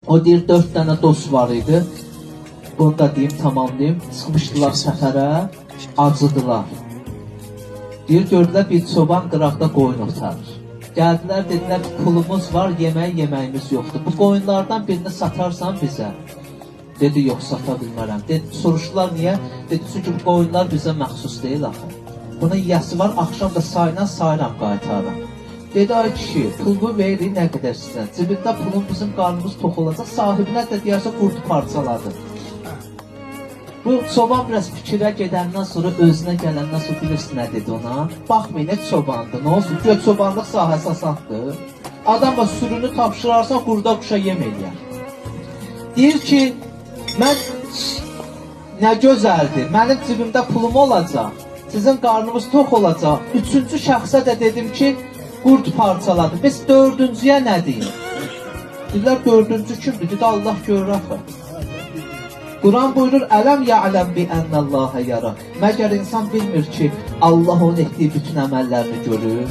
O deyir, 4 dənə dost var idi. Bunu da deyim, tamamlayım. Çıxmışdılar səfərə, acıdılar. Deyir, gördülər bir çoban qıraqda qoyun otarır. Gəldilər, dedilər ki, pulumuz var, yemək yeməyimiz yoxdur. Bu qoyunlardan birini satarsan bizə. Dedi, yox, sata bilmərəm. Dedi, soruşdular niyə? Dedi, çünki bu qoyunlar bizə məxsus deyil axı. Bunun yiyəsi var, axşam da sayla sayıram, qaytarıram. Dedi, ay kişi, pulumu veririk nə qədər istəyirsən. Cibində pulun bizim qarnımız tox olacaq, sahibinə də deyərsə qurd parçaladı. Bu çoban biraz fikrə gedəndən sonra, özünə gələndən sonra bilirsin nə dedi ona? Baxmayın, nə çobandır, nə olsun? Göy çobanlıq sahəsi asandır. Adama sürünü tapşırarsan, qurda quşa yem eləyər. Deyir ki, mən nə gözəldir, mənim cibimdə pulum olacaq, sizin qarnınız tox olacaq. Üçüncü şəxsə də dedim ki, qurd parçaladı. Biz dördüncüyə nə deyim? Dedilər, dördüncü kimdir? Dedi, Allah görür axı. Quran buyurur, Ələm ya'ləm bi ennəllahə yara. Məgər insan bilmir ki, Allah onun etdiyi bütün əməllərini görür?